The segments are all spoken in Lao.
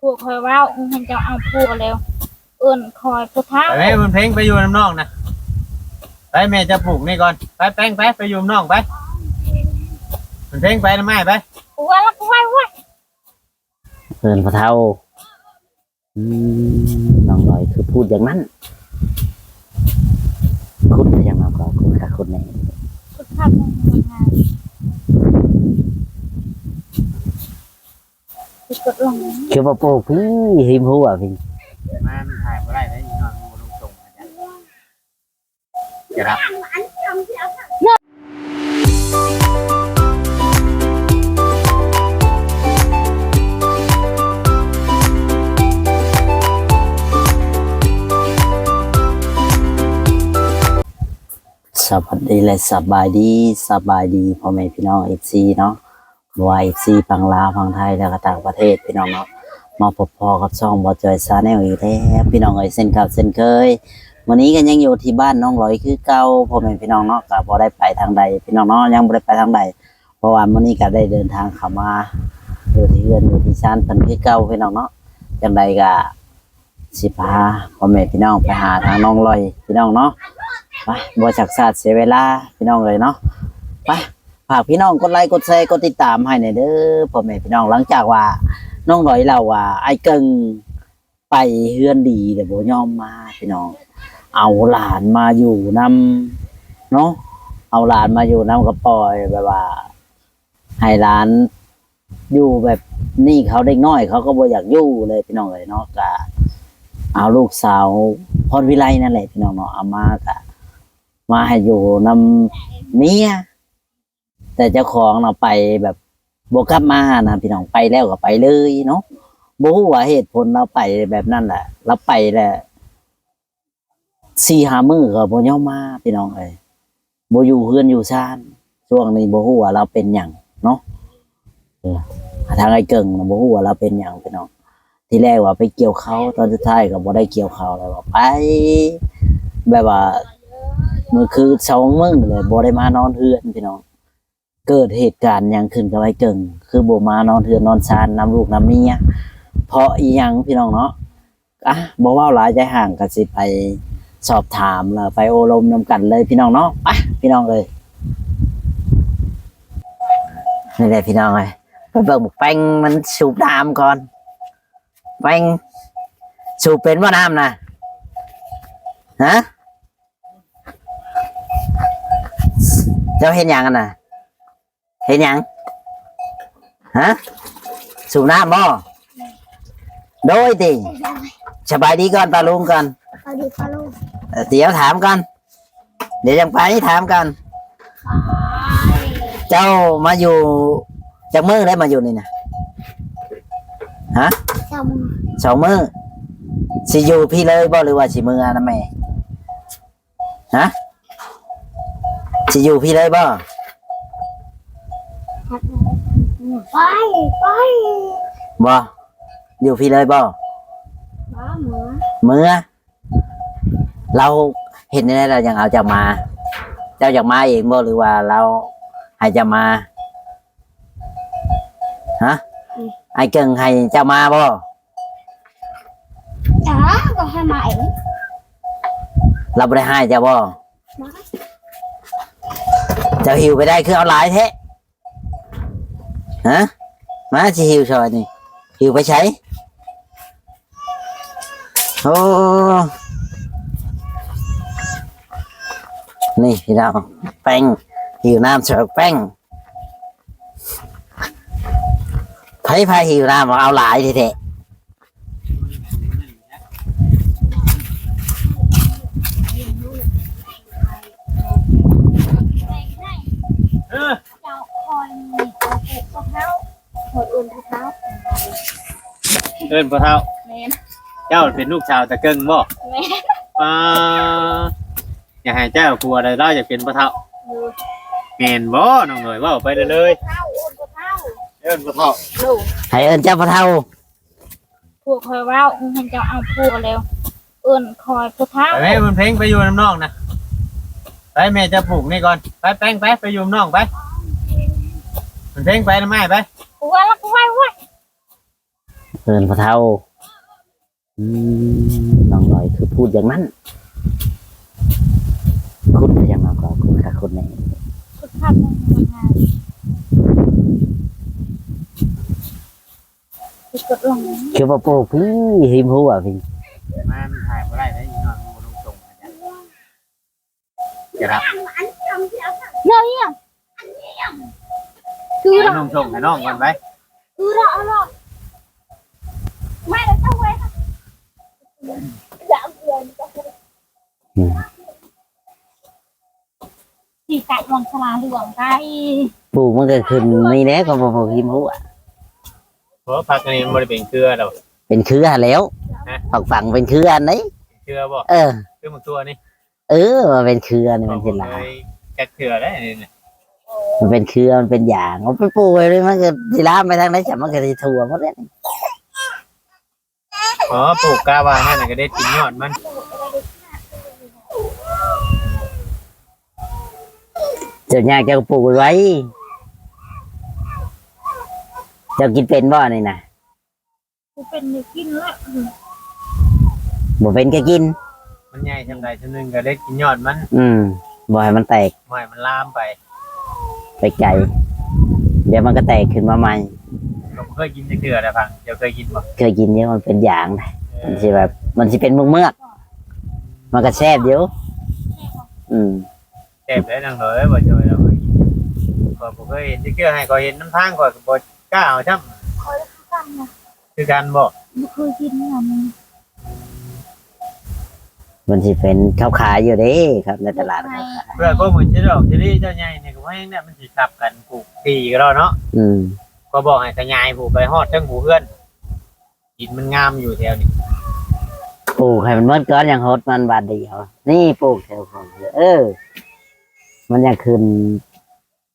ພວກຂ້ອຍເວົ້າ ເອີ ໃຫ້ເຈົ້າເອົາຜົວແລ້ວ ເອີ້ນຂ້ອຍຜູ້ເຖົ້າ. ໄປແມ່ບຸນເພັງ ໄປຢູ່ນຳນ້ອງນະ. ໄປ ແມ່ເຈົ້າຜູກນີ້ກ່ອນ. ໄປແປ້ງ ໄປ ໄປຢູ່ນຳນ້ອງໄປ. ບຸນເພັງ ໄປນຳອ້າຍໄປ. ໂອ້ຍ ລະກະໄວ ເອີ້ນພໍ່ເຖົ້າ. ອືມ ນ້ອງລອຍຄືພູດຢ່າງນັ້ນ. ຂຸດໄປຈັ່ງນັ້ນກໍຂຸດຄັກຂຸດແນ່. ຂຸດຄັກ ມັນງ່າຍ. ຄືວ່າປູກພີ້ ຮິມຫົວພີ້. ມັນຖ່າຍບໍ່ໄດ້ເດ້ ນອນບໍ່ລົງຊົງ ຈະຮັບ. ສະຫວັດດີ ແລະ ສະບາຍດີ, ສະບາຍດີພໍ່ແມ່ພີ່ນ້ອງ ເອັຟຊີ ເນາະ. ບໍ່ວ່າ ເອັຟຊີ ຝັ່ງລາວ ຝັ່ງໄທ ແລະ ກໍຕ່າງປະເທດ ພີ່ນ້ອງເນາະ, ມາພົບພໍ້ກັບຊ່ອງບ່າວຈ່ອຍ Channel ອີກແລ້ວ ພີ່ນ້ອງເອີຍ, ເຊັ່ນເກົ່າເຊັ່ນເຄີຍ. ມື້ນີ້ກໍຍັງຢູ່ທີ່ບ້ານນ້ອງລອຍຄືເກົ່າ ພໍ່ແມ່ພີ່ນ້ອງເນາະ, ກໍບໍ່ໄດ້ໄປທາງໃດ ພີ່ນ້ອງເນາະ, ຍັງບໍ່ໄດ້ໄປທາງໃດ ເພາະວ່າມື້ນີ້ກໍໄດ້ເດີນທາງເຂົ້າມາຢູ່ທີ່ເຮືອນຢູ່ທີ່ຊານເພິ່ນຄືເກົ່າ ພີ່ນ້ອງເນາະ. ຈັ່ງໃດກໍ ຊິພາພໍ່ແມ່ພີ່ນ້ອງໄປຫາທາງນ້ອງລອຍ ພີ່ນ້ອງເນາະ. ໄປ ບໍ່ຊັກຊ້າເສຍເວລາ ພີ່ນ້ອງເອີຍເນາະ. ໄປ ຝາກພີ່ນ້ອງກົດໄລ ກົດແຊ ກົດຕິດຕາມໃຫ້ແດ່ເດີ ພໍ່ແມ່ພີ່ນ້ອງ. ຫຼັງຈາກວ່ານ້ອງລອຍເລົ່າວ່າ ອ້າຍເກິ່ງໄປເຮືອນດີແລ້ວບໍ່ຍອມມາ ພີ່ນ້ອງ, ເອົາຫຼານມາຢູ່ນຳເນາະ, ເອົາຫຼານມາຢູ່ນຳ ກໍປ່ອຍແບບວ່າ ໃຫ້ຫຼານຢູ່ແບບນີ້ ເຂົາເດັກນ້ອຍເຂົາກໍບໍ່ຢາກຢູ່ເລີຍ ພີ່ນ້ອງເອີຍເນາະ. ກະເອົາລູກສາວພອນວິໄລນັ້ນແຫຼະ ພີ່ນ້ອງເນາະ, ເອົາມາກະມາໃຫ້ຢູ່ນຳເມຍ, ແຕ່ເຈົ້າຂອງນະໄປແບບບໍ່ກັບມານະ ພີ່ນ້ອງ, ໄປແລ້ວກໍໄປເລີຍເນາະ. ບໍ່ຮູ້ວ່າເຫດຜົນລາວໄປແບບນັ້ນແຫຼະ, ລາວໄປແລ້ວ ສີ່ຫ້າມື້ກໍບໍ່ຍອມມາ ພີ່ນ້ອງເອີຍ, ບໍ່ຢູ່ເຮືອນຢູ່ຊານ. ຊ່ວງນີ້ບໍ່ຮູ້ວ່າລາວເປັນຫຍັງເນາະ, ເອີ ທາງອ້າຍເກິ່ງນະບໍ່ຮູ້ວ່າລາວເປັນຫຍັງ ພີ່ນ້ອງ. ທີແລກວ່າໄປກ່ຽວເຂົ້າ, ຕອນສຸດທ້າຍກໍບໍ່ໄດ້ກ່ຽວເຂົ້າ ແລ້ວວ່າໄປ ແບບວ່າມື້ຄືນສອງມື້ເລີຍ ບໍ່ໄດ້ມານອນເຮືອນ ພີ່ນ້ອງ. ເກີດເຫດການຫຍັງຂຶ້ນກັບອ້າຍເກິ່ງ ຄືບໍ່ມານອນເຮືອນນອນຊານນຳລູກນຳເມຍ ເພາະອີ່ຫຍັງ ພີ່ນ້ອງເນາະ? ອະ ບໍ່ເວົ້າຫຼາຍໃຈຫ່າງ ກໍຊິໄປສອບຖາມ ແລ້ວໄປໂອ້ລົມນຳກັນເລີຍ ພີ່ນ້ອງເນາະ. ໄປ ພີ່ນ້ອງເອີຍ, ນີ້ແຫຼະ ພີ່ນ້ອງເອີຍ, ໄປເບິ່ງບັກແປ້ງມັນສູບນ້ຳກ່ອນ. ແປ້ງ ສູບເປັນບໍ່ນ້ຳນະ? ຮະ? ເຈົ້າເຮັດຫຍັງຫັ້ນນະ? ເຮັດຫຍັງ? ຮະ? ສູບນ້ຳບໍ່? ໂດຍຕິ. ສະບາຍດີກ່ອນ ປ້າລຸງກ່ອນ. ສະບາຍດີປ້າລຸງ. ເອີ ດຽວຖາມກ່ອນ, ດຽວຈັ່ງໄປ ຖາມກ່ອນ. ເຈົ້າມາຢູ່ຈັກມື້ແລ້ວ ມາຢູ່ນີ້ນະ? ຮະ? ສອງມື້. ສອງມື້. ຊິຢູ່ພີ້ເລີຍບໍ່ ຫຼືວ່າຊິເມືອນຳແມ່? ຮະ? ຊິຢູ່ພີ້ເລີຍບໍ່? ໄປ ໄປ. ບໍ່ ຢູ່ພີ້ເລີຍບໍ່? ບໍ່ ເມືອ. ເມືອ? ລາວເຮັດແນວໃດລາວຈັ່ງເອົາເຈົ້າມາ? ເຈົ້າຢາກມາເອງບໍ່ ຫຼືວ່າລາວໃຫ້ເຈົ້າມາ? ຮະ? ອືມ. ອ້າຍເກິ່ງໃຫ້ເຈົ້າມາບໍ່? ຈ້າ ກໍໃຫ້ມາເອງ. ລາວບໍ່ໄດ້ຮ້າຍເຈົ້າບໍ່? ບໍ່. ເຈົ້າຫິວໄປໄດ້ຄືເອົາຫຼາຍແທ້? ຮະ? ມາ ຊິຫິວຊ່ອຍນີ້. ຫິວໄປໃສ? ໂອ້ ນີ້ພີ່ນ້ອງ ແປ້ງ ຫິວນ້ຳຊ່ອຍແປ້ງ. ໃຜ ໃຜຫິວນ້ຳ ເອົາຫຼາຍແທ້ໆ. ເອີ ເຈົ້າ ຂ້ອຍນີ້ ຂ້ອຍເອີ້ນພໍ່ເຖົ້າ ຂ້ອຍເອີ້ນພໍ່ເຖົ້າ. ເອີ້ນພໍ່ເຖົ້າ? ແມ່ນ. ເຈົ້າເປັນລູກສາວຕາເກິ່ງບໍ່? ແມ່ນ. ອ່າ ຢາກໃຫ້ເຈົ້າຜົວໃດ ລາວຢາກເປັນພໍ່ເຖົ້າ. ໂດຍ. ແມ່ນບໍ່ນ້ອງເອີຍ? ເວົ້າໄປເລີຍ. ເອີ້ນພໍ່ເຖົ້າ ເອີ້ນພໍ່ເຖົ້າ. ໂດຍ. ໃຫ້ເອີ້ນເຈົ້າພໍ່ເຖົ້າ. ພວກຂ້ອຍເວົ້າ ເອີ ໃຫ້ເຈົ້າເອົາຜົວແລ້ວ ເອີ້ນຂ້ອຍຜູ້ເຖົ້າ. ໄປແມ່ບຸນເພັງ ໄປຢູ່ນຳນ້ອງນະ. ໄປ ແມ່ເຈົ້າຜູກນີ້ກ່ອນ. ໄປແປ້ງ ໄປ ໄປຢູ່ນຳນ້ອງໄປ. ບຸນເພັງ ໄປນຳອ້າຍໄປ. ໂອ້ຍ ລະກະໄວ ໄວ. ເພິ່ນພໍ່ເຖົ້າ. ອືມ ນ້ອງນ້ອຍຄືພູດຢ່າງນັ້ນ. ຂຸດໄປຫຍັງເນາະ ກໍຂຸດຄັກຂຸດແນ່. ຂຸດຄັກ ຂຸດງາມ ຂຸດກົດລົງ. ຄືວ່າປູກພີ້ ຮິມຮົ້ວພີ້. ມັນຖ່າຍບໍ່ໄດ້ເດ້ ອີນ້ອຍມັນບໍ່ລົງຊົງ. ຈະຮັບ ເນາະ ເອີຍ ຄື ເອົາ ລະ ລົງຊົງໃຫ້ນ້ອງກ່ອນໄປ. ຄື ລະ ເອົາ ລະ ແມ່ນ ລະ ເຈົ້າເວີຍ. ອືມ ສີຕະວັງສະຫຼາຫຼວງໄດ້ ປູກມັນກໍຂຶ້ນນີ້ແຫຼະ ກໍບໍ່ ບໍ່ ຮິມຮົ້ວ. ເພາະຜັກອັນນີ້ມັນບໍ່ໄດ້ເປັນເຄືອດອກ. ເປັນເຄືອຫັ້ນແຫຼ້ວ. ຮະ? ຜັກຝັງເປັນເຄືອອັນໃດ? ເປັນເຄືອບໍ່? ເອີ ຄືໝາກຖົ່ວນີ້. ເອີ ວ່າເປັນເຄືອນີ້ມັນຊິຫຼາຍ. ຈັກເທື່ອໄດ້ນີ້ ມັນເປັນເຄືອ ມັນເປັນຢາງ. ເອົາໄປປູກໄວ້ ມັນກໍຊິລາມໄປທາງໃດ ມັນກໍຊິທົ່ວໝົດແຫຼະ. ອໍ ປູກກະວ່າຫັ້ນນະ ກະເດັດກິນຍອດມັນ. ເຈົ້າຍາກ ເຈົ້າກໍປູກໄວໆ. ເຈົ້າກິນເປັນບໍ່ອັນນີ້ນະ? ບໍ່ເປັນກໍກິນແຫຼະ. ບໍ່ເປັນກໍກິນ. ມັນໃຫຍ່ສ່ຳໃດສ່ຳໜຶ່ງກໍເດັດກິນຍອດມັນ. ອືມ ບໍ່ໃຫ້ມັນແຕກ ບໍ່ໃຫ້ມັນລາມໄປ ໄປໄກ. ດຽວມັນກໍແຕກຂຶ້ນມາໃໝ່. ກໍບໍ່ເຄີຍກິນຈັກເທື່ອແລ້ວພັງ. ເຈົ້າເຄີຍກິນບໍ່? ເຄີຍກິນຢູ່ ມັນເປັນຢາງ. ເອີ ມັນຊິແບບ ມັນຊິເປັນເມືອກໆ ມັນກໍແຊບຢູ່. ອືມ ແຊບເດ້ນາງນ້ອຍເອີຍ. ບໍ່ຈ່ອຍລາວເຄີຍກິນ ຂ້ອຍບໍ່ເຄີຍເຫັນຈັກເທື່ອ. ໃຫ້ຂ້ອຍເຫັນນຳທາງ ຂ້ອຍກໍບໍ່ກ້າເອົາຊ້ຳ. ຂ້ອຍຄືກັນນະ ຄືກັນບໍ່? ບໍ່ເຄີຍກິນນຳ. ມັນຊິເປັນ ເຂົາຂາຍຢູ່ເດ້ ຄັບ ໃນຕະຫຼາດເຂົາຂາຍ. ເພື່ອຄວາມເຫັນຈະດອກທີ່ນີ້ ເຈົ້າໃຫຍ່ນີ້ກໍແພງແລ້ວ ມັນຊິທັບກັນປູກທີ່ກໍເນາະ. ອືມ ກໍບອກໃຫ້ຂະຫຍາຍຜູ້ໄປຮອດເທິງຜູ້ເຮືອນ ດິນມັນງາມຢູ່ແຖວນີ້. ປູກໃຫ້ມັນໝົດກ່ອນ ຍັງຫົດມັນບາດດຽວ. ນີ້ປູກແຖວຂອງ ເອີ ມັນຍັງຂຶ້ນ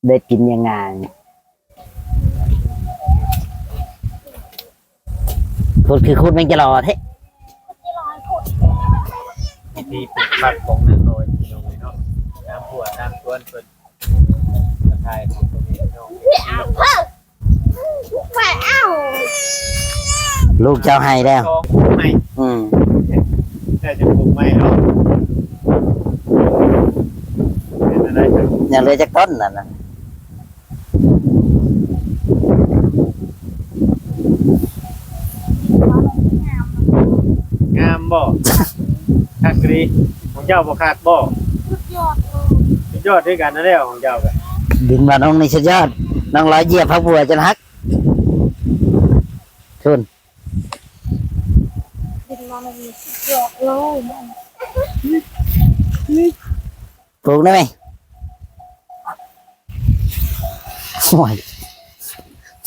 ເດັດກິນຢ່າງງ່າຍ. ຂຸດຄືຂຸດແມງຈະຫຼໍແທ້. ວິທີປູກຜັກຂອງນາງນ້ອຍ ພີ່ນ້ອງເອີຍເນາະ. ຕາມຫົວຕາມສວນເພິ່ນ ກະຖ່າຍໃຫ້ພໍ່ແມ່ພີ່ນ້ອງ. ລູກເຈົ້າໃຫ້ແລ້ວ ສອງໃຫ້. ອືມ ແລ້ວຈະປູກໃໝ່ເນາະ. ເປັນຈັ່ງໃດ? ຍັງເຫຼືອຈັກຕົ້ນນັ້ນນະ? ງາມບໍ່? ຄັກດີ. ຂອງເຈົ້າບໍ່ຄັກບໍ່? ສຸດຍອດເລີຍ. ສຸດຍອດຄືກັນນັ້ນແຫຼະຂອງເຈົ້າກະ. ດິນບ້ານຮົງນີ້ສຸດຍອດ. ນ້ອງລອຍຢຽບຜັກບົວຈົນຫັກ. ທຸນ ດິນບ້ານຮົງນີ້ສຸດຍອດເລີຍ. ປູກໄດ້ໄໝ? ໂອ້ຍ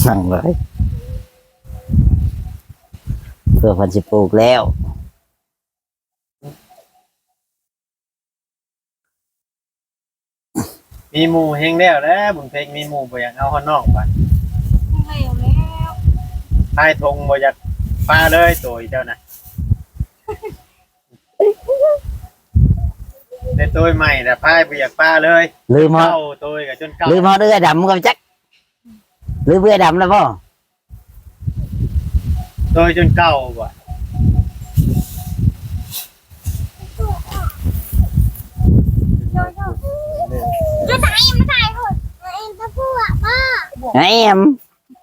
ນັ່ງເລີຍ ເພື່ອເພິ່ນຊິປູກແລ້ວ. ມີໝູ່ແຮງແລ້ວແຫຼະ ບຸນເພັງ ມີໝູ່ບໍ່ຢາກເອົາຮອດນ້ອງບາດ. ແຮງແລ້ວແລ້ວ ພາຍທົ່ງບໍ່ຢາກປະເລີຍ ໂຕຍເຈົ້ານະ. ໄດ້ໂຕຍໃໝ່ລະພາຍບໍ່ຢາກປະເລີຍ. ລືມຮອດ ເກົ່າໂຕຍກໍຈົນເກົ່າ. ລືມຮອດເອື້ອຍດຳກໍຈັກ. ລືມເອື້ອຍດຳລະບໍ່? ໂຕຍຈົນເກົ່າບໍ່? ຈະໄດ້ມາຖ່າຍໂພດ ເອັມຕະພົວບໍ່? ໄອ້ແອມ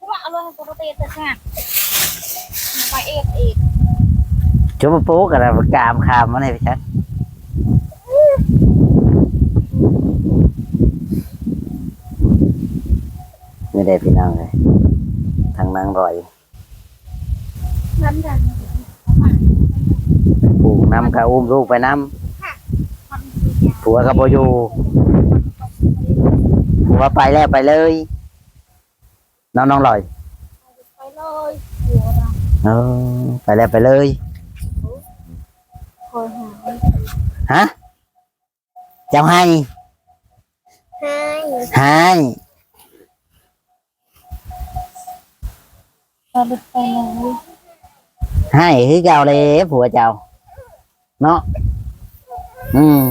ພວກເອົາລົງໂປຣຕີນເຖິງຂະໜາດໄປເອກອີກ. ຈຸບໂປກະລະກາມຄາມມານີ້ໄປຊັ້ນ. ນີ້ເດ້ພີ່ນ້ອງເອີຍ ທາງນາງລອຍ ຜູ້ນຳກະອຸ້ມລູກໄປນຳ ຜົວກະບໍ່ຢູ່ ຜົວໄປແລ້ວໄປເລີຍ. ນ້ອງ ນ້ອງລອຍ ໄປເລີຍ ເອີ ໄປແລ້ວໄປເລີຍ. ຮະ? ເຈົ້າໃຫ້ ໃຫ້ ໃຫ້ ໃຫ້ຄືເກົ່າເລີຍ ຜົວເຈົ້າເນາະ. ອືມ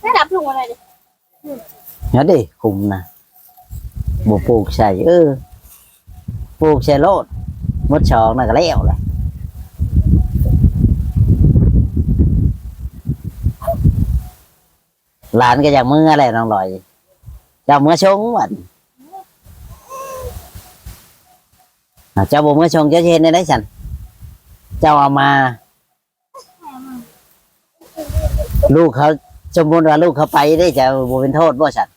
ໄດ້ຮັບລົງມາໄດ້. ເຮັດເດ້ ຂຸມນະ ບໍ່ປູກໃສ່ ເອີ ປູກໃສ່ໂລດ ໝົດສອງນະກໍແລ້ວແຫຼະ. ຫຼານກໍຢາກເມືອແຫຼະນ້ອງລອຍ ຢາກເມືອຊົງບັດ. ອ້າວ ເຈົ້າບໍ່ເມືອຊົງ ເຈົ້າຊິເຮັດແນວໃດຊັ້ນ? ເຈົ້າເອົາມາ ລູກເຂົາ ສົມມຸດວ່າລູກເຂົາໄປເດ້ ເຈົ້າບໍ່ເປັນໂທດບໍ່ຊັ້ນ?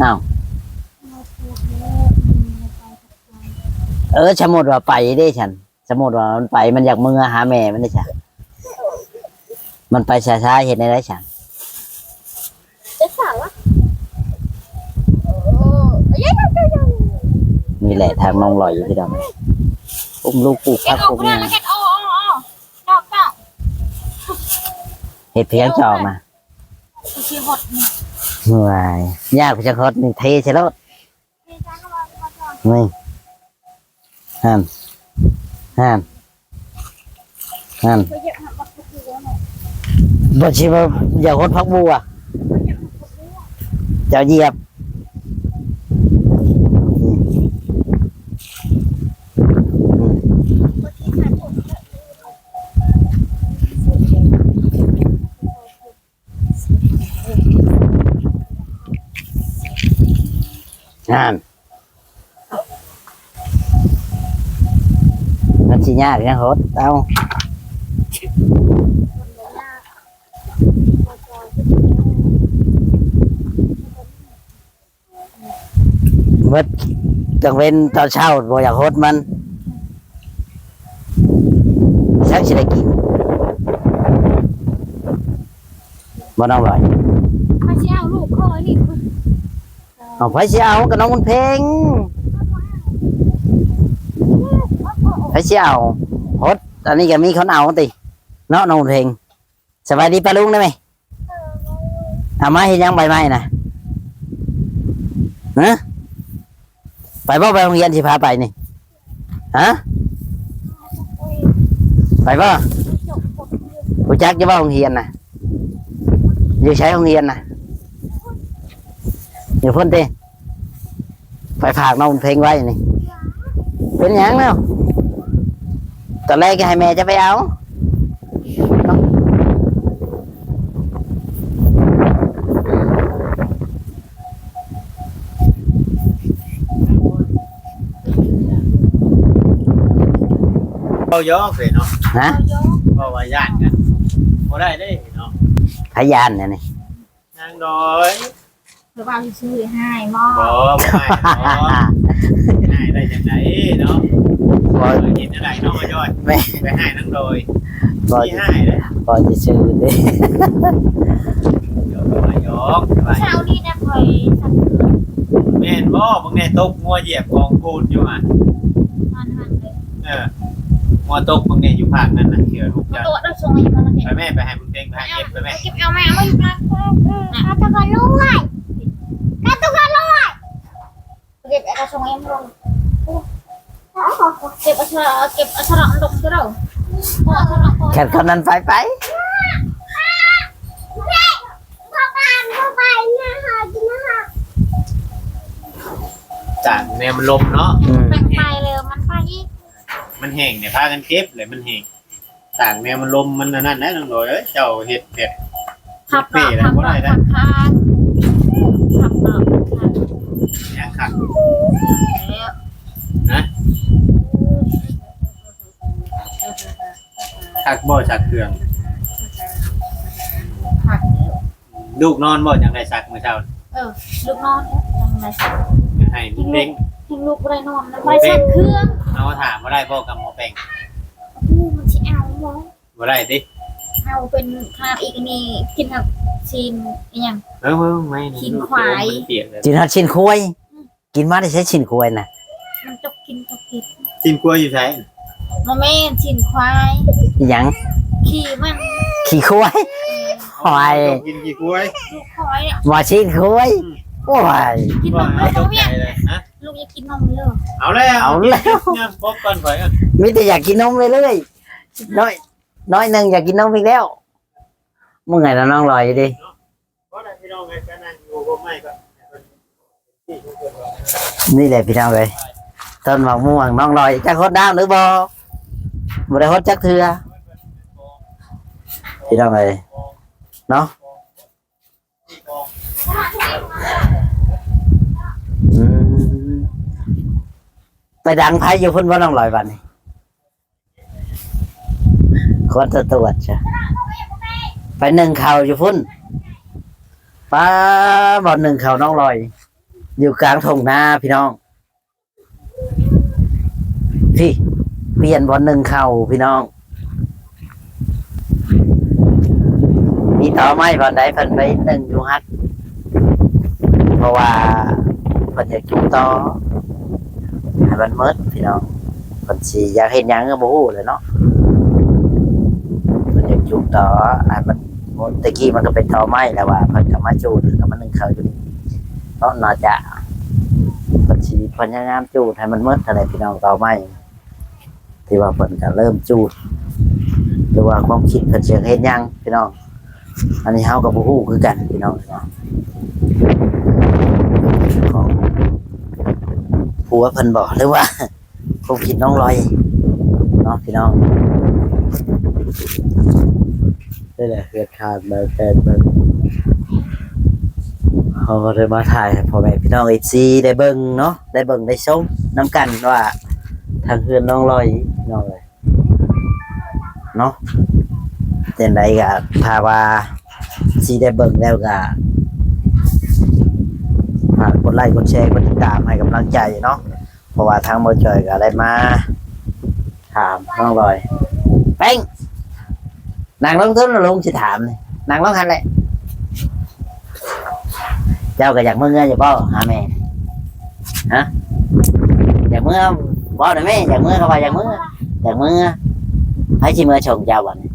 ອ້າວ ເອີ ສົມມຸດວ່າໄປເດ້ຊັ້ນ ສົມມຸດວ່າມັນໄປ ມັນຢາກເມືອຫາແມ່ມັນເດ້ຊັ້ນ ມັນໄປຊ້າໆ ເຮັດແນວໃດຊັ້ນ? ນີ້ແຫຼະທາງນ້ອງລອຍຢູ່ພີ່ນ້ອງ ອຸ້ມລູກປູກຜັກປູກຫຍັງ ເຮັດພຽງຈອກນະ ຫວຍ ຍາກໄປຈັກຮອດນີ້ ເທໃສ່ໂລດ ນີ້ ຫັ້ນ ຫັ້ນ ຫັ້ນ ບໍ່ຊິວ່າຢາກຫົດຜັກບົວ ເຈົ້າຢຽບ ຫັ້ນ ມັນຊິຍາກຫຍັງຫົດເອົາ ໝົດກາງເວັນຕອນເຊົ້າບໍ່ຢາກຫົດມັນ ຈັກຊິໄດ້ກິນບໍ່ນ້ອງລອຍ? ໃຜຊິເອົາລູກຂ້ອຍນີ້? ເອົາ ໃຜຊິເອົາ ກໍນ້ອງບຸນເພັງ ໃຜຊິເອົາ ຫົດ ອັນນີ້ກໍມີຄົນເອົາຕິເນາະ ນ້ອງບຸນເພັງ. ສະບາຍດີປ້າລຸງໄດ້ໄໝ? ເອົາມາເຮັດຫຍັງໃບໄມ້ນະ? ຮະ? ໄປບໍ່ ໄປໂຮງຮຽນ ຊິພາໄປນີ້? ຮະ? ໄປບໍ່? ຮູ້ຈັກຢູ່ບໍ່ໂຮງຮຽນນະ? ຢູ່ໃສໂຮງຮຽນນະ? ຢູ່ພຸ້ນຕິ? ໄປຝາກນ້ອງເພັງໄວ້ນີ້ ເປັນຫຍັງແລ້ວ? ຕອນແລກກໍໃຫ້ແມ່ຈະໄປເອົາ. ເວົ້າຢອກເດ້ເນາະ ຮະ? ເວົ້າວ່າຢ້ານກັນບໍ່ໄດ້ເດ້ເນາະ ພະຍານອັນນີ້ ນາງດອຍ ເພິ່ນວ່າຊື່ໆ ຮ້າຍບໍ່? ບໍ່ ບໍ່ຮ້າຍດອກ ຮ້າຍໄດ້ຈັ່ງໃດເນາະ ບໍ່ເຫັນຈັ່ງໃດເນາະ ຍອດ ແມ່ນ ໄປຮ້າຍນາງດອຍ ບໍ່ ຊິຮ້າຍເດ້ ບໍ່ຊື່ໆ ເດ້ ດອກ ດອກ ດອກ ເຊົ້ານີ້ນະ ຂ້ອຍສັກເກືອ ແມ່ນບໍ່? ເບິ່ງແນ່ ຕົກງົວຢຽບກອງປູນຢູ່ຫັ້ນ ເອີ ງົວຕົກເບິ່ງແນ່ ຢູ່ພາກນັ້ນນະ ເຊື່ອລູກເຈົ້າ ໄປແມ່ ໄປໃຫ້ ເກັບ ໄປຫາເກັບໄປແມ່ ເກັບເອົາມາ ເອົາມາຢູ່ພາກ ເອົາຕົວລວຍ ເອົາຕົວລວຍ ເກັບເອົາສອງເອັມລົງ ເກັບເອົາສະ ເກັບເອົາສະລະລົງເດີ ຄັນ ຄັນນັ້ນໄປ ໄປ ຕາກແນວມັນລົມເນາະ ອືມ ມັນໄປແລ້ວ ມັນໄປອີກ ມັນແຫ້ງນີ້ ພາກັນເກັບແລ້ວ ມັນແຫ້ງ ຕາກແນວມັນລົມ ມັນອັນນັ້ນແຫຼະ ນ້ອງດອຍເອີຍ ເຈົ້າເຮັດແບບ ພັບເນາະ ພັບເນາະ ພັບ ພັບເນາະ ຍັງຄັກ ແລ້ວ ຮະ? ຄັກບໍ່ຊັກເຄື່ອງ? ຄັກຢູ່ ລູກນອນບໍ່ ຈັ່ງໄດ້ຊັກມື້ເຊົ້າ? ເອີ ລູກນອນແລ້ວ ຈັ່ງໄດ້ຊັກ ໃຫ້ເພງ ເພງລູກບໍ່ໄດ້ນອນນຳ ບໍ່ໄດ້ຊັກເຄື່ອງ ເອົາຖາມບໍ່ໄດ້ບໍ່ກັບໝໍແປງ? ໂອ້ ມັນຊິເອົາບໍ່? ບໍ່ໄດ້ຕິ ເອົາເປັນຂະໜາດອີກອັນນີ້ ກິນຮັບຊີ້ນອີຫຍັງ ເອີ ເບິ່ງ ຊີ້ນຄວາຍ ກິນຮອດຊີ້ນຄວາຍ ອືມ ກິນມາແຕ່ໃສຊີ້ນຄວາຍນະ? ມັນຈົກກິນ ຈົກກິນ ຊີ້ນຄວາຍຢູ່ໃສ? ບໍ່ແມ່ນຊີ້ນຄວາຍ ອີຫຍັງ? ຂີ້ມັນ ຂີ້ຄວາຍ ອືມ ໂອ້ຍ ກິນຂີ້ຄວາຍ ລູກຄວາຍອະ ວ່າຊີ້ນຄວາຍ ອືມ ໂອ້ຍ ກິນນົມ ວ່າເອົາຈົກໃຈເລີຍ ຮະ? ລູກຢາກກິນນົມເລີຍ ເອົາແລ້ວ ເອົາແລ້ວ ກິນນົມ ພົບກ່ອນຂ້ອຍ ມີແຕ່ຢາກກິນນົມເລື້ອຍໆ ນ້ອຍ ນ້ອຍໜຶ່ງຢາກກິນນົມອີກແລ້ວ ເມື່ອຍແລ້ວນ້ອງລອຍຢູ່ເດ້. ນີ້ແຫຼະພີ່ນ້ອງເອີຍ ຕົ້ນໝາກມ່ວງນ້ອງລອຍ ຈັກຫົດນ້ຳຫຼືບໍ່? ບໍ່ໄດ້ຫົດຈັກເທື່ອພີ່ນ້ອງເອີຍເນາະ. ອືມ ໄປດັງໄຟຢູ່ພຸ້ນບໍ່ນ້ອງລອຍ ບາດນີ້? ຄວນຕະຕວດຊະ ໄປໜຶ້ງເຂົ້າຢູ່ພຸ້ນ. ປ້າ ບ່ອນໜຶ້ງເຂົ້ານ້ອງລອຍ ຢູ່ກາງທົ່ງນາພີ່ນ້ອງ. ພີ້ ປ່ຽນບ່ອນໜຶ້ງເຂົ້າພີ່ນ້ອງ. ມີຕໍໄມ້ບ່ອນໃດເພິ່ນໄປໜຶ້ງຢູ່ຫັ້ນ ເພາະວ່າເພິ່ນຢາກຢູ່ຕໍ່ໃຫ້ມັນໝົດພີ່ນ້ອງ. ເພິ່ນຊິຢາກເຮັດຫຍັງກໍບໍ່ຮູ້ແຫຼະເນາະ ເພິ່ນຢາກຢູ່ຕໍ່ໃຫ້ມັນ ແຕ່ກີ້ມັນກໍເປັນຕໍໄມ້ແລ້ວວ່າ ເພິ່ນກໍມາຈູດ ແລ້ວກໍມາໜຶ້ງເຂົ້າຢູ່ນີ້ເນາະ. ໜ້າຈະເພິ່ນຊິພະຍາຍາມຈູດໃຫ້ມັນໝົດຫັ້ນແຫຼະພີ່ນ້ອງ ຕໍໄມ້. ທີ່ວ່າເພິ່ນກໍເລີ່ມຈູດ ຫຼືວ່າຄວາມຄິດເພິ່ນຊິເຮັດຫຍັງພີ່ນ້ອງ ອັນນີ້ເຮົາກໍບໍ່ຮູ້ຄືກັນພີ່ນ້ອງ. ຂອງຜົວເພິ່ນບໍ ຫຼືວ່າຄວາມຄິດນ້ອງລອຍເນາະພີ່ນ້ອງ. ນີ້ແຫຼະເຮືອນຄານບາງແປນເພິ່ນ ເຮົາກໍໄດ້ມາຖ່າຍໃຫ້ພໍ່ແມ່ພີ່ນ້ອງເອັຟຊີໄດ້ເບິ່ງເນາະ ໄດ້ເບິ່ງໄດ້ຊົມນຳກັນວ່າ ທາງເຮືອນນ້ອງລອຍພີ່ນ້ອງເອີຍເນາະ. ຈັ່ງໃດກໍຖ້າວ່າຊິໄດ້ເບິ່ງແລ້ວກໍ ຝາກກົດໄລ້ກົດແຊ ກົດຕິດຕາມໃຫ້ກຳລັງໃຈເນາະ ເພາະວ່າທາງບໍ່ຈ່ອຍກໍໄດ້ມາ ຖາມນ້ອງລອຍ ເປັ້ງ ນັ່ງລົງເຖິງ ລຸງຊິຖາມນີ້ ນັ່ງລົງຫັ້ນແຫຼະ. ເຈົ້າກໍຢາກເມືອຢູ່ບໍ່ຫາແມ່? ຮະ ຢາກເມືອ ເວົ້ານະແມ່ ຢາກເມືອກໍວ່າຢາກເມືອ ຢາກເມືອ. ໃຜຊິເມືອສົ່ງເຈົ້າບັດນີ້?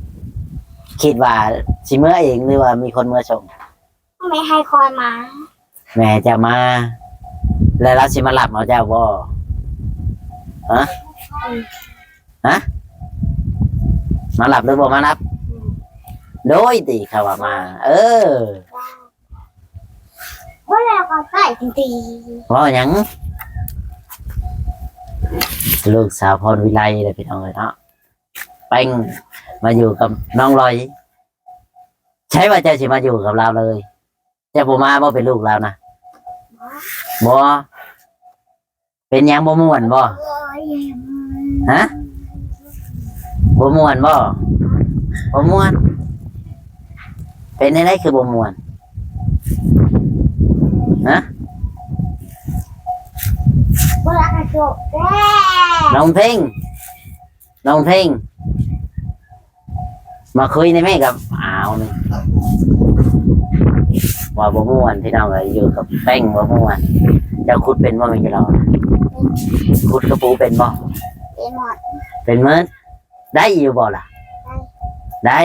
ຄິດວ່າຊິເມືອເອງ ຫຼືວ່າມີຄົນເມືອສົ່ງ? ແມ່ໃຫ້ຂ້ອຍມາ ແມ່ໃຫ້ເຈົ້າມາ ແລ້ວລາວຊິມາຮັບເອົາເຈົ້າບໍ່? ຮະ ອືມ ຮະ ມາຮັບຫຼືບໍ່ມາຮັບ? ອືມ ໂດຍຕິ ເຂົາວ່າມາ ເອີ ບໍ່ແລ້ວກໍໄປທັນທີ. ເວົ້າຫຍັງ? ລູກສາວພອນວິໄລເດ້ພີ່ນ້ອງເອີຍເນາະ ເປັ້ງ ມາຢູ່ກັບນ້ອງລອຍ. ໃຊ່ວ່າເຈົ້າຊິມາຢູ່ກັບລາວເລີຍ ເຈົ້າບໍ່ມາບໍ່ ເປັນລູກລາວນະ? ບໍ່. ເປັນຫຍັງ ບໍ່ມ່ວນບໍ່? ຮະ ບໍ່ມ່ວນບໍ່? ບໍ່ມ່ວນ. ເປັນແນວໃດຄືບໍ່ມ່ວນ? ຮະ ນ້ອງເພັງ ນ້ອງເພັງ ມາຄຸຍໃນແມ່ກັບອາວນີ້ ວ່າບໍ່ມ່ວນພີ່ນ້ອງເອີຍ ຢູ່ກັບແປ້ງບໍ່ມ່ວນ. ເຈົ້າຂຸດເປັນບໍ່ແມ່ນກະລອ? ຂຸດກະປູເປັນບໍ່? ເປັນໝົດ ເປັນໝົດ. ໄດ້ຢູ່ບໍ່ລະ? ໄດ້ ໄດ້.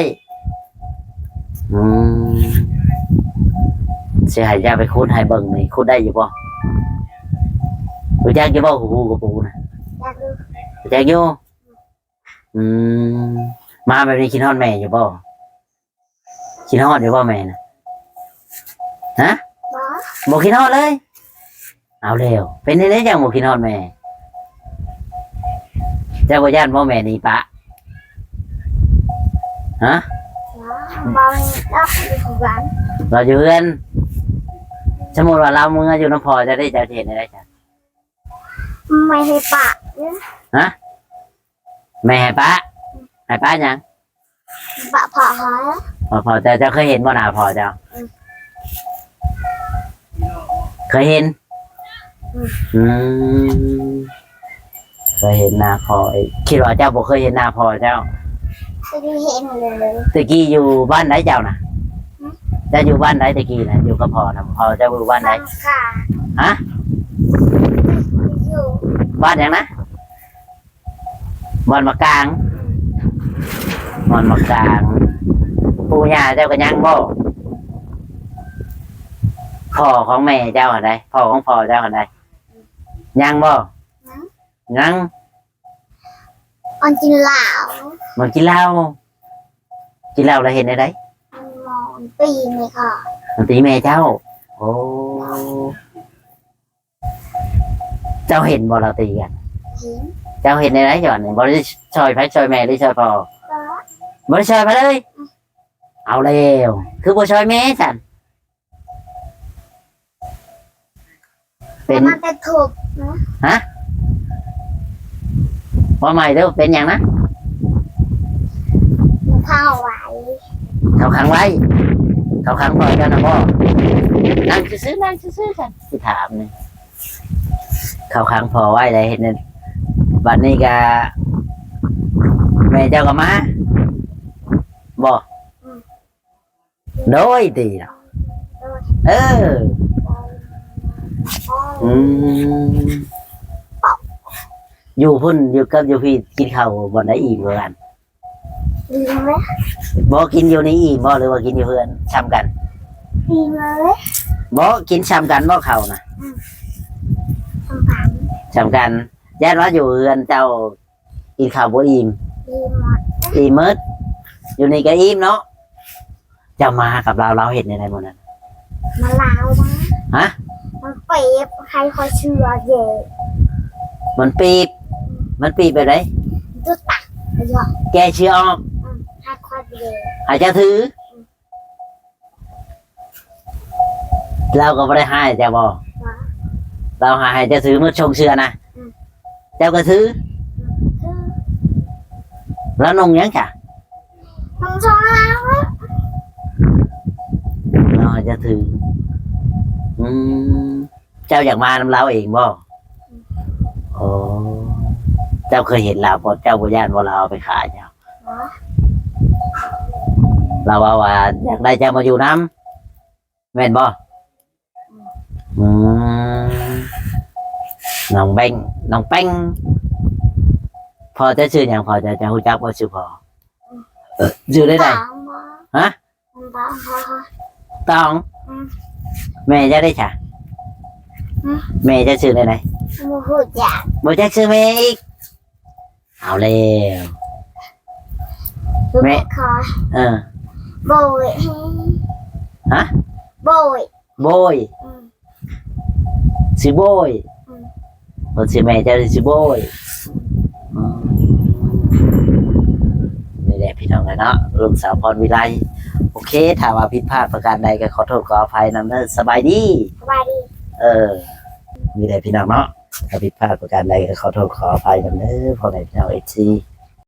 ອືມ ຊິໃຫ້ເຈົ້າໄປຂຸດໃຫ້ເບິ່ງນີ້ ຂຸດໄດ້ຢູ່ບໍ່? ຮູ້ຈັກຢູ່ບໍ່ ຫູກະປູນະ? ຮູ້ຈັກຢູ່ ຮູ້ຈັກຢູ່. ອືມ ມາແບບນີ້ຄິດຮອດແມ່ຢູ່ບໍ່? ຄິດຮອດຢູ່ບໍ່ແມ່ນະ? ຮະ ບໍ່ ບໍ່ຄິດຮອດເລີຍ. ເອົາແລ້ວ ເປັນແນວໃດຈັ່ງບໍ່ຄິດຮອດແມ່? ເຈົ້າບໍ່ຢ້ານບໍ່ແມ່ໜີປະ? ຮະ ບໍ່ ລາວຢູ່ເຮືອນ ລາວຢູ່ເຮືອນ. ສົມມຸດວ່າລາວເມືອຢູ່ນຳພໍ່ເຈົ້າເດ້ ເຈົ້າຊິເຮັດແນວໃດ? ແມ່ໃຫ້ປະ. ຮະ ແມ່ໃຫ້ປະ? ໃຫ້ປະຫຍັງ? ປະພໍ່ເຮົາ. ປະພໍ່ເຈົ້າ. ເຈົ້າເຄີຍເຫັນບໍ່ໜ້າພໍ່ເຈົ້າ? ອືມ ເຄີຍເຫັນ. ອືມ ອືມ ເຄີຍເຫັນໜ້າພໍ່. ຄິດວ່າເຈົ້າບໍ່ເຄີຍເຫັນໜ້າພໍ່ເຈົ້າ? ເຄີຍເຫັນເລີຍ. ແຕ່ກີ້ຢູ່ບ້ານໃດເຈົ້ານະ? ຫືມ ເຈົ້າຢູ່ບ້ານໃດແຕ່ກີ້ນະ? ຢູ່ກັບພໍ່ນະ ພໍ່ເຈົ້າຢູ່ບ້ານໃດ? ບ້ານກາງ. ຮະ ຢູ່ ບ້ານຫຍັງນະ? ບ່ອນໝາກກາງ. ບ່ອນໝາກກາງ. ປູ່ຍ່າເຈົ້າກໍຍັງບໍ່? ພໍ່ຂອງແມ່ເຈົ້າຫັ້ນໃດ ພໍ່ຂອງພໍ່ເຈົ້າຫັ້ນໃດ ຍັງບໍ່? ຍັງ ຍັງ. ມັນກິນເຫຼົ້າ ມັນກິນເຫຼົ້າ. ກິນເຫຼົ້າແລ້ວເຮັດແນວໃດ? ມັນມອງຕີແມ່ຂ້ອຍ. ມັນຕີແມ່ເຈົ້າ? ໂອ້ ເຈົ້າເຫັນບໍ່ລາວຕີກັນ? ເຫັນ. ເຈົ້າເຮັດແນວໃດ? ເຈົ້ານີ້ບໍ່ໄດ້ຊ່ອຍໃຜຊ່ອຍແມ່ ຫຼືຊ່ອຍພໍ່? ບໍ່. ບໍ່ໄດ້ຊ່ອຍໃຜເລີຍ? ອືມ. ເອົາແລ້ວ ຄືບໍ່ຊ່ອຍແມ່ຊັ້ນ? ເປັນ ມັນກະທົບນະ. ຮະ? ເວົ້າໃໝ່ເດີ້ ເປັນຫຍັງນະ? ເຂົາຂັງໄວ້. ເຂົາຂັງໄວ້? ເຂົາຂັງພໍ່ເຈົ້ານະບໍ່? ນັ່ງຊື່ໆ ນັ່ງຊື່ໆ ຊັ້ນຊິຖາມນີ້. ເຂົາຂັງພໍ່ໄວ້ແລ້ວເຮັດແນວ ບັດນີ້ກະແມ່ເຈົ້າກະມາບໍ່? ອືມ. ໂດຍຕິເນາະ. ໂດຍ. ເອີ. ອືມ. ຢູ່ພຸ້ນ ຢູ່ກັບຢູ່ພີ້ ກິນເຂົ້າບ່ອນໃດອີ່ມກວ່າກັນ? ອີ່ມເລີຍ. ບໍ່ ກິນຢູ່ນີ້ອີ່ມບໍ່ ຫຼືວ່າກິນຢູ່ເຮືອນຊ່ຳກັນ? ອີ່ມເລີຍ. ບໍ່ ກິນຊ່ຳກັນບໍ່ເຂົ້ານະ? ອືມ ຊ່ຳກັນ. ຊ່ຳກັນ. ຢ້ານວ່າຢູ່ເຮືອນເຈົ້າ ກິນເຂົ້າບໍ່ອີ່ມ? ອີ່ມໝົດ. ອີ່ມໝົດ. ຢູ່ນີ້ກະອີ່ມເນາະ. ເຈົ້າມາກັບລາວ ລາວເຮັດແນວໃດມື້ນັ້ນ? ມາລາວນະ. ຮະ? ມັນປີບໃຫ້ຂ້ອຍເຊື່ອເດ. ມັນປີບ? ມັນປີບແບບໃດ? ຕຸດຕາ ແກະເຊື່ອອອກ. ອືມ ໃຫ້ຂ້ອຍເດ ໃຫ້ເຈົ້າຖື. ອືມ. ລາວກໍບໍ່ໄດ້ຮ້າຍເຈົ້າບໍ່? ບໍ່. ລາວຫາໃຫ້ເຈົ້າຖືໝົດຊົງເຊື່ອນະ. ອືມ. ເຈົ້າກໍຖື? ອືມ ຖື. ລາວນຸ່ງຫຍັງຊະ? ນຸ່ງຊົງລາວ. ລາວໃຫ້ເຈົ້າຖື. ອືມ. ເຈົ້າຢາກມານຳລາວເອງບໍ່? ອືມ. ໂອ້ ເຈົ້າເຄີຍເຫັນລາວບໍ່? ເຈົ້າບໍ່ຢ້ານບໍ່ລາວເອົາໄປຂາຍເຈົ້າ? ບໍ່. ລາວເວົ້າວ່າຢາກໄດ້ເຈົ້າມາຢູ່ນຳ ແມ່ນບໍ່? ອືມ. ອືມ ນ້ອງແບັງ ນ້ອງແປ້ງ. ພໍ່ເຈົ້າຊື່ຫຍັງ? ພໍ່ເຈົ້າ ເຈົ້າຮູ້ຈັກບໍ່ຊື່ພໍ່? ອືມ. ຊື່ແນວໃດ? ຕອງ. ຮະ? ຕອງ. ຕອງ. ອືມ. ແມ່ເຈົ້າເດຊະ? ອືມ. ແມ່ເຈົ້າຊື່ແນວໃດ? ບໍ່ຮູ້ຈັກ. ບໍ່ຈັກຊື່ແມ່ອີກ? ເອົາແລ້ວ ແມ່ ແມ່ຂໍ ເອີ ໂບຍ. ຮະ? ໂບຍ. ໂບຍ. ອືມ. ຊື່ໂບຍ. ອືມ. ເພິ່ນຊື່ແມ່ເຈົ້າຊື່ໂບຍ. ອືມ. ນີ້ແຫຼະພີ່ນ້ອງເອີຍເນາະ ລຸງສາວພອນວິໄລ. ໂອເຄ ຖ້າວ່າຜິດພາດປະການໃດກໍຂໍໂທດຂໍອະໄພນຳເດີ. ສະບາຍດີ. ສະບາຍດີ. ເອີ ນີ້ແຫຼະພີ່ນ້ອງເນາະ ຖ້າຜິດພາດປະການໃດກໍຂໍໂທດຂໍອະໄພນຳເດີ ພໍ່ແມ່ພີ່ນ້ອງເອັຟຊີ.